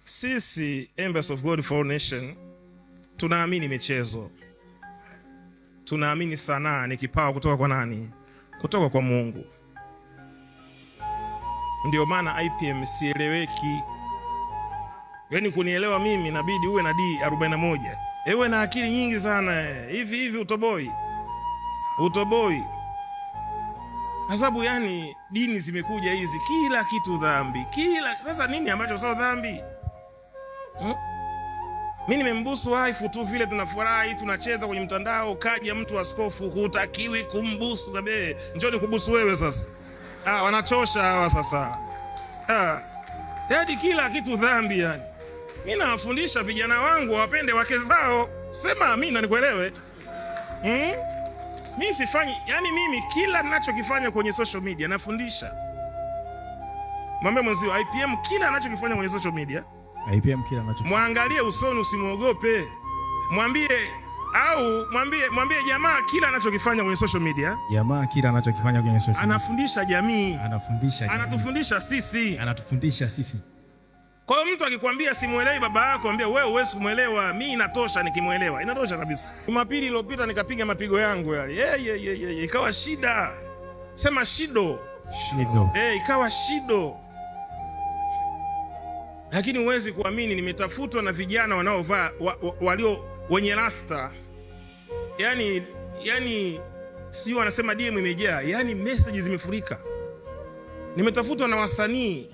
Sisi Embassy of God for All Nation tunaamini michezo, tunaamini sanaa ni kipawa kutoka kwa nani? Kutoka kwa Mungu. Ndio maana IPM sieleweki. Yaani kunielewa mimi inabidi uwe na D41, uwe na akili nyingi sana hivi hivi, utoboi utoboi, kwa sababu yani dini zimekuja hizi, kila kitu dhambi, kila sasa nini ambacho sio dhambi? Mimi nimembusu waifu tu vile, tunafurahi tunacheza kwenye mtandao, kaja mtu askofu, hutakiwi kumbusu tabe, njoo nikubusu wewe sasa. Ah, wanachosha hawa sasa. Ah, yaani kila kitu dhambi yani. Mimi nawafundisha vijana wangu wapende wake zao. Sema amina nikuelewe. Mimi sifanyi, yani mimi kila ninachokifanya kwenye social media nafundisha. Mwambie mwenzio IPM kila anachokifanya kwenye social media, IPM kila anachokifanya. Mwangalie usoni, usimuogope. Mwambie au mwambie, mwambie jamaa kila anachokifanya kwenye social media. Jamaa kila anachokifanya kwenye social media. Anafundisha jamii. Anafundisha jamii. Anatufundisha sisi. Anatufundisha sisi. Kwa hiyo mtu akikwambia simuelewi baba yako, ambia wewe huwezi kumuelewa, mimi inatosha nikimuelewa. Inatosha kabisa. Jumapili iliyopita nikapiga mapigo yangu yale. Ye, ikawa shida. Sema shido. Shido. Ikawa shido. Lakini huwezi kuamini, nimetafutwa na vijana wanaovaa walio wenye rasta. Yaani sio wanasema DM imejaa, yaani messages zimefurika. Nimetafutwa na wasanii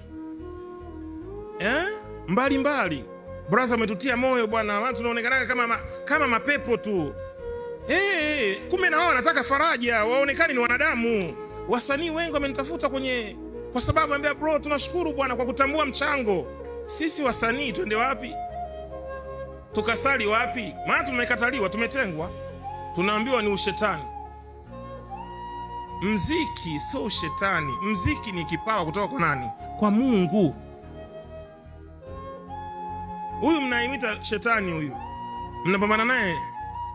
mbali mbali. Brother umetutia moyo bwana, watu tunaonekana kama mapepo tu. Kumbe na wao wanataka faraja, waonekane ni wanadamu. Wasanii wengi wamenitafuta kwenye kwa sababu ambia bro, tunashukuru bwana kwa kutambua mchango. Sisi wasanii twende wapi? Tukasali wapi? Maana tumekataliwa, tumetengwa. Tunaambiwa ni ushetani. Mziki sio ushetani. Mziki ni kipawa kutoka kwa nani? Kwa Mungu. Huyu mnaimita shetani huyu. Mnapambana naye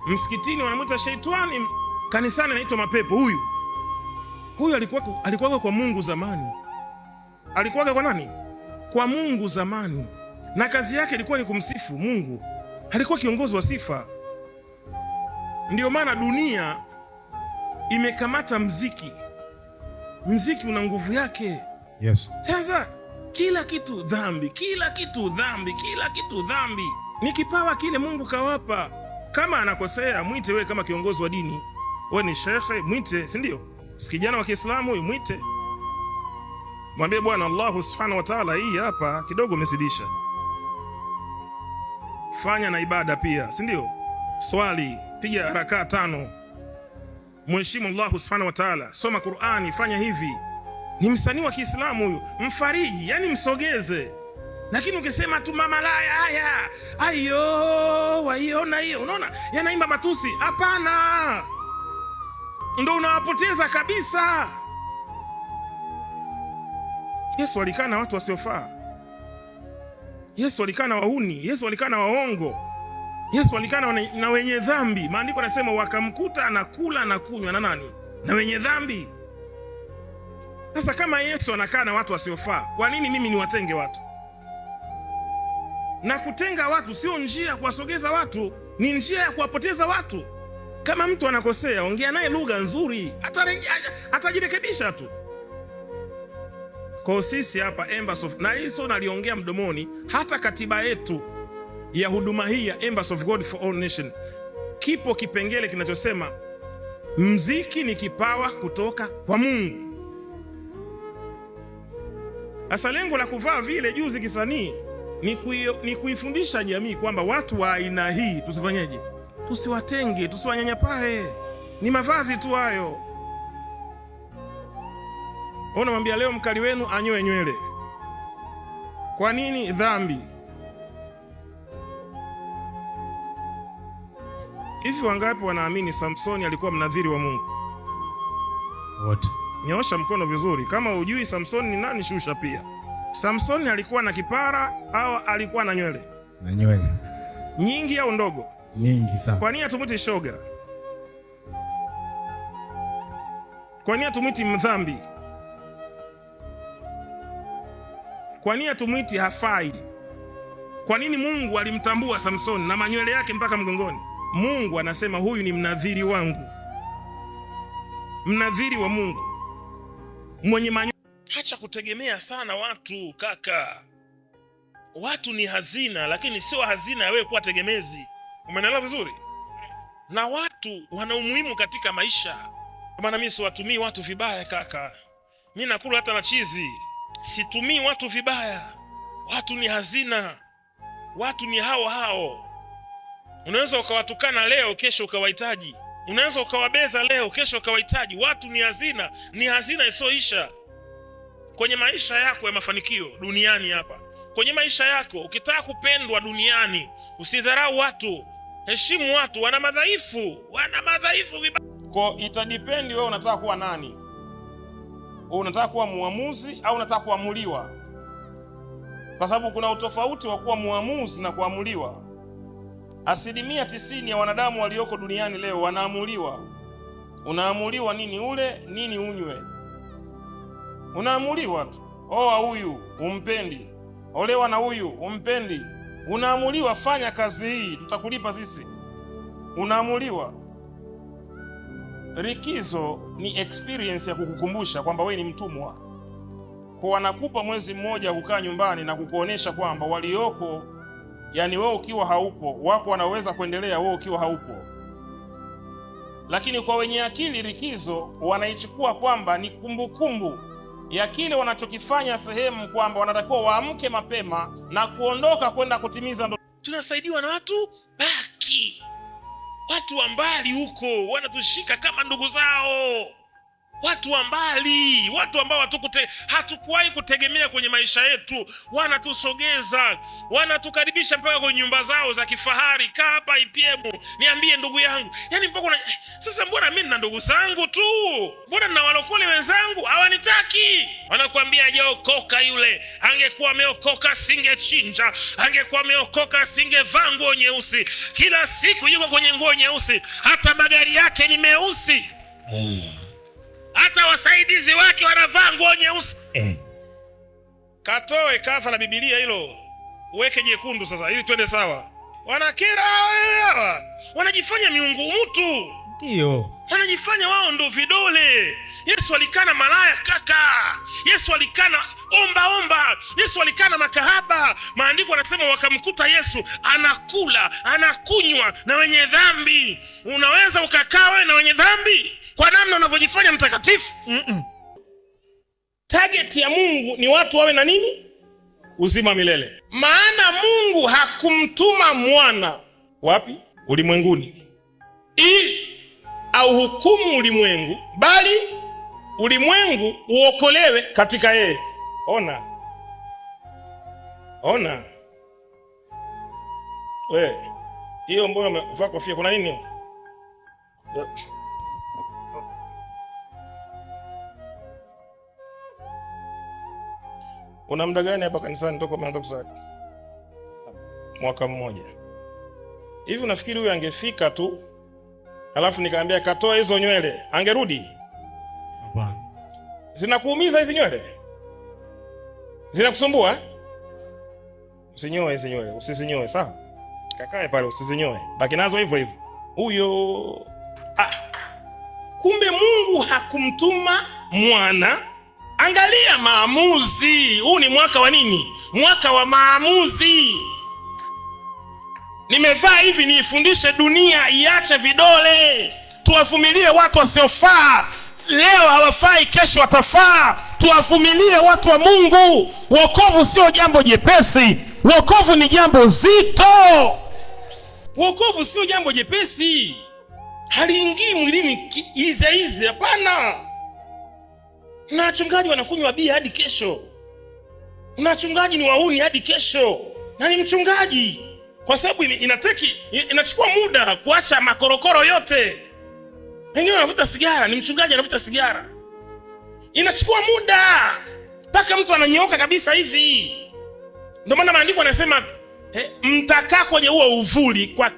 msikitini wanamuita sheitani, kanisani anaitwa mapepo huyu. Huyu alikuwa kwa Mungu zamani. Alikuwa kwa nani? Kwa Mungu zamani. Na kazi yake ilikuwa ni kumsifu Mungu. Alikuwa kiongozi wa sifa. Ndio maana dunia imekamata mziki. Mziki una nguvu yake. Yes. Sasa kila kitu dhambi, kila kitu dhambi, kila kitu dhambi. Ni kipawa kile Mungu kawapa. Kama anakosea mwite wewe kama kiongozi wa dini. Wewe ni shekhe, mwite, si ndio? Si kijana wa Kiislamu huyu, mwite. Mwambie bwana Allah Subhanahu wa Ta'ala, hii hapa kidogo umezidisha. Fanya na ibada pia, si ndio? Swali, piga rakaa 5. Mheshimu Allah Subhanahu wa Ta'ala, soma Qur'ani, fanya hivi. Ni msanii wa Kiislamu huyu, mfariji, yani msogeze. Lakini ukisema tu mama laya haya, ayo, waiona hiyo, unaona? Yanaimba matusi. Hapana. Ndio unawapoteza kabisa. Yesu alikaa na watu wasiofaa. Yesu alikaa na wahuni, Yesu alikaa na waongo. Yesu alikaa na wenye dhambi. Maandiko yanasema wakamkuta anakula na kunywa na nani? Na wenye dhambi. Sasa kama Yesu anakaa na watu wasiofaa, kwa nini mimi niwatenge watu? Na kutenga watu sio njia ya kuwasogeza watu, ni njia ya kuwapoteza watu. Kama mtu anakosea, ongea naye lugha nzuri, atajirekebisha tu. Kwa sisi hapa Embassy of, na hizo naliongea mdomoni, hata katiba yetu ya huduma hii ya Embassy of God for All Nation kipo kipengele kinachosema mziki ni kipawa kutoka kwa Mungu. Sasa lengo la kuvaa vile juzi kisanii ni kuifundisha jamii kwamba watu wa aina hii tusifanyeje? Tusiwatenge, tusiwanyanyapae. Ni mavazi tu hayo. Unamwambia leo mkali wenu anyoe nywele. Kwa nini? Dhambi. Hivi wangapi wanaamini Samsoni alikuwa mnadhiri wa Mungu? Wote. Nyoosha mkono vizuri. Kama hujui Samsoni ni nani, shusha pia. Samsoni alikuwa na kipara au alikuwa na nywele? Na nywele. Nyingi au ndogo? Nyingi sana. Kwa nini hatumuiti shoga? Kwa nini hatumuiti mdhambi? Kwa nini hatumuiti hafai? Kwa nini Mungu alimtambua Samsoni na manywele yake mpaka mgongoni? Mungu anasema huyu ni mnadhiri wangu, mnadhiri wa Mungu mwenye manywele. Acha kutegemea sana watu kaka. Watu ni hazina, lakini sio hazina ya wewe kuwa tegemezi. Umeelewa vizuri? Na watu wana umuhimu katika maisha. Kwa maana mimi siwatumii watu vibaya kaka, mi nakula hata na chizi, situmii watu vibaya. Watu ni hazina, watu ni hao hao. Unaweza ukawatukana leo, kesho ukawahitaji. Unaweza ukawabeza leo, kesho ukawahitaji. Watu ni hazina, ni hazina isiyoisha kwenye maisha yako ya mafanikio duniani hapa. Kwenye maisha yako ukitaka kupendwa duniani, usidharau watu, heshimu watu. Wana madhaifu, wana madhaifu vibaya. Kwa itadipendi wewe unataka kuwa nani? Wewe unataka kuwa muamuzi au unataka kuamuliwa? Kwa sababu kuna utofauti wa kuwa muamuzi na kuamuliwa. 90% ya wanadamu walioko duniani leo wanaamuliwa. Unaamuliwa nini ule, nini unywe. Unaamuliwa tu. Oa huyu umpendi, olewa na huyu umpendi. Unaamuliwa fanya kazi hii, tutakulipa sisi. Unaamuliwa. Likizo ni experience ya kukukumbusha kwamba wewe ni mtumwa. Kwa wanakupa mwezi mmoja kukaa nyumbani na kukuonesha kwamba walioko, yani wewe ukiwa haupo, wako wanaweza kuendelea wewe ukiwa haupo. Lakini kwa wenye akili likizo wanaichukua kwamba ni kumbukumbu ya kile wanachokifanya sehemu, kwamba wanatakiwa waamke mapema na kuondoka kwenda kutimiza ndoto. Tunasaidiwa na watu baki, watu wa mbali huko wanatushika kama ndugu zao, watu wa mbali, watu ambao hatukuwahi kutegemea kwenye maisha yetu, wanatusogeza, wanatukaribisha mpaka kwenye nyumba zao za kifahari. Kaa hapa IPM, niambie ndugu yangu. Yani mpaka sasa, mbona mimi nina ndugu zangu tu, mbona nina walokole wenzangu hawanitaki? Wanakuambia hajaokoka yule, angekuwa ameokoka singechinja, angekuwa ameokoka singevaa nguo nyeusi. Kila siku yuko kwenye nguo nyeusi, hata magari yake ni meusi. Hata wasaidizi wake wanavaa nguo nyeusi. Katoe kafa la Biblia hilo, uweke jekundu sasa ili twende sawa. Wanakera hawa, wanajifanya miungu mtu. Ndio. Wanajifanya wao ndo vidole. Yesu alikana malaya kaka. Yesu alikana omba omba. Yesu alikana makahaba. Maandiko yanasema wakamkuta Yesu anakula, anakunywa na wenye dhambi. Unaweza ukakaa wewe na wenye dhambi kwa namna unavyojifanya mtakatifu? Target ya Mungu ni watu wawe na nini? Uzima milele. Maana Mungu hakumtuma mwana wapi? Ulimwenguni ili auhukumu ulimwengu, bali ulimwengu uokolewe katika yeye. Ona, ona we, hiyo mbona umevaa kofia? Kuna nini? Una muda gani hapa kanisani toka umeanza kusali? Mwaka mmoja hivi. Unafikiri huyu angefika tu alafu nikamwambia katoa hizo nywele, angerudi? Hapana. Zinakuumiza hizi nywele? Zinakusumbua? Usinyoe hizi nywele, usizinyoe, sawa? Kakae pale usizinyoe. Baki nazo hivyo hivyo. Huyo kumbe Mungu hakumtuma mwana. Angalia maamuzi. Huu ni mwaka wa nini? Mwaka wa maamuzi. Nimevaa hivi niifundishe dunia iache vidole. Tuwavumilie watu wasiofaa. Leo hawafai, kesho watafaa. Tuwavumilie watu wa Mungu. Wokovu sio jambo jepesi. Wokovu ni jambo zito. Wokovu sio jambo jepesi. Haliingii mwilini ize ize, hapana. Na wachungaji wanakunywa bia hadi kesho. Na wachungaji ni wauni hadi kesho. Na ni mchungaji. Kwa sababu inachukua muda kuacha makorokoro yote. Wengine wanavuta sigara, ni mchungaji anavuta sigara. Inachukua muda mpaka mtu ananyooka kabisa hivi. Ndio maana maandiko yanasema mtakaa kwenye huo uvuli kwa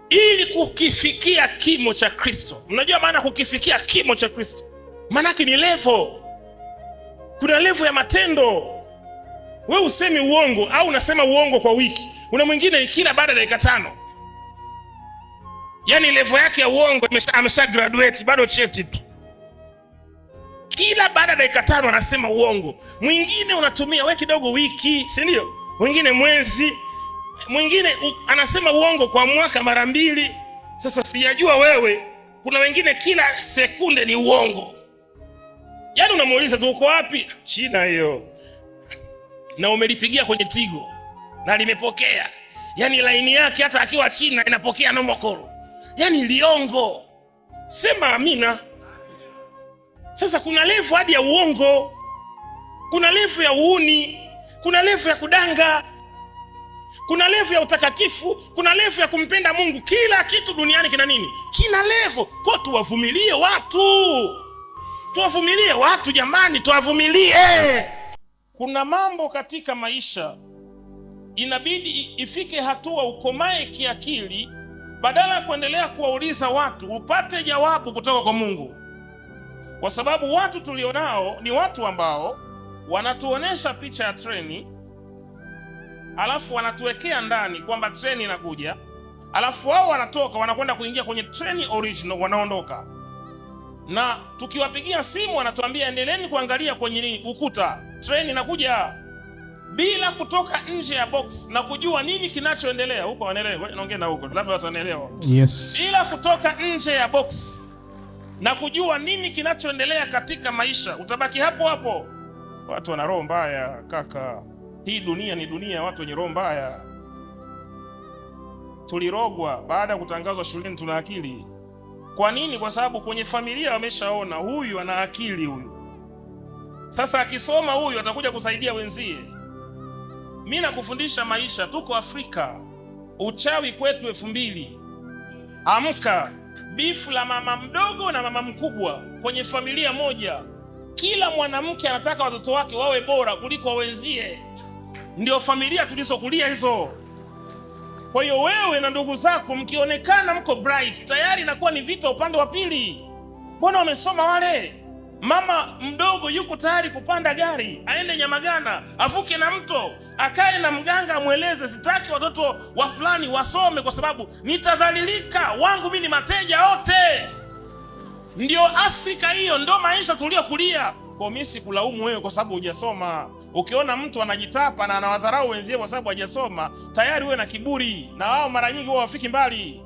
ili kukifikia kimo cha Kristo. Mnajua maana kukifikia kimo cha Kristo? Maana yake ni level. Kuna level ya matendo. We usemi uongo au unasema uongo kwa wiki. Kuna mwingine kila baada ya dakika 5, yaani level yake ya uongo amesha graduate, bado cheti tu. Kila baada ya dakika 5 anasema uongo. Mwingine unatumia we kidogo wiki, si ndio? Mwingine mwezi, mwingine anasema uongo kwa mwaka mara 2. Sasa sijajua wewe, kuna wengine kila sekunde ni uongo. Yaani unamuuliza tu uko wapi? China hiyo. Na umelipigia kwenye Tigo na limepokea. Yaani laini yake hata akiwa China inapokea nomokoro. Yaani liongo. Sema amina. Sasa kuna level hadi ya uongo. Kuna level ya uuni, kuna level ya kudanga, kuna level ya utakatifu, kuna level ya kumpenda Mungu. Kila kitu duniani kina nini? Kina level. Kwa tuwavumilie watu. Tuwavumilie watu jamani, tuwavumilie. Kuna mambo katika maisha inabidi ifike hatua ukomae kiakili, badala ya kuendelea kuwauliza watu upate jawabu kutoka kwa Mungu. Kwa sababu watu tulionao ni watu ambao wanatuonesha picha ya treni, alafu wanatuwekea ndani kwamba treni inakuja, alafu wao wanatoka wanakwenda kuingia kwenye treni original, wanaondoka. Na tukiwapigia simu wanatuambia endeleeni kuangalia kwenye ukuta, treni inakuja, bila kutoka nje ya box na kujua nini kinachoendelea huko. Wanaelewa, naongea na huko, labda watanielewa. Yes. Bila kutoka nje ya box na kujua nini kinachoendelea katika maisha, utabaki hapo hapo. Watu wana roho mbaya kaka. Hii dunia ni dunia ya watu wenye roho mbaya. Tulirogwa baada ya kutangazwa shuleni tuna akili. Kwa nini? Kwa sababu kwenye familia wameshaona huyu ana akili huyu. Sasa akisoma huyu atakuja kusaidia wenzie. Mimi nakufundisha maisha, tuko Afrika. Uchawi kwetu 2000. Amka. Bifu la mama mdogo na mama mkubwa kwenye familia moja. Kila mwanamke anataka watoto wake wawe bora kuliko wenzie. Ndio familia tulizokulia hizo. Kwa hiyo wewe na ndugu zako mkionekana mko bright, tayari inakuwa ni vita upande wa pili. Mbona wamesoma wale? Mama mdogo yuko tayari kupanda gari aende Nyamagana, avuke na mto, akae na mganga amweleze, sitaki watoto wa fulani wasome kwa sababu nitadhalilika, wangu mimi ni mateja wote. Ndio Afrika hiyo, ndio maisha tuliyokulia. Kwa mimi sikulaumu wewe kwa sababu hujasoma. Ukiona mtu anajitapa na anawadharau wenzie kwa sababu hajasoma, tayari wewe na kiburi, na wao mara nyingi wao hawafiki mbali.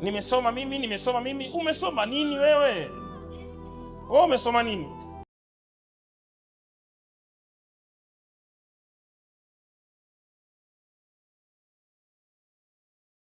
Nimesoma mimi, nimesoma mimi. Umesoma nini wewe? Wewe umesoma nini?